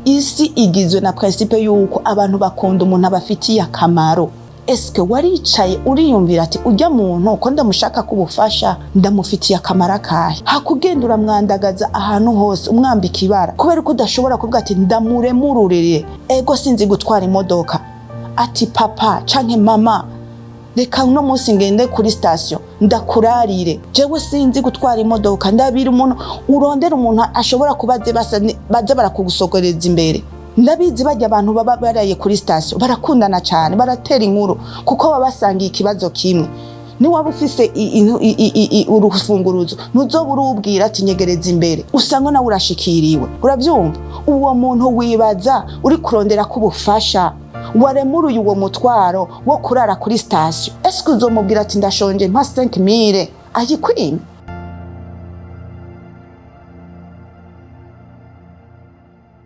Isi igizwe na principe yuko abantu bakunda umuntu abafitiye akamaro. Eske waricaye uriyumvira ati: "Ujya muntu ko ndamushaka kubufasha, ndamufitiye akamaro akahe?" Hakugenda uramwandagaza ahantu hose, umwambika ibara kubera ko udashobora kuvuga ati: "Ndamuremururire. Ego, sinzi gutwara imodoka." Ati: "Papa canke mama, reka uno munsi ngende kuri sitasiyo ndakurarire, jewe sinzi gutwara imodoka." Ndabira umuntu, urondera umuntu ashobora kuba baze barakugusokoreza imbere. Ndabizi, bajya abantu baba baraye kuri sitasiyo barakundana cyane, baratera inkuru kuko baba basangiye ikibazo kimwe. Niwaba ufise urufunguruzo, ntuzoba urubwira ati: "Nyegereza imbere." Usanga nawe urashikiriwe. Urabyumva? Uwo muntu wibaza uri kurondera ko ubufasha, waremuruye uwo mutwaro wo kurara kuri sitasiyo, ese uzomubwira ati: "Ndashonje, mpa 5000," ayikwime?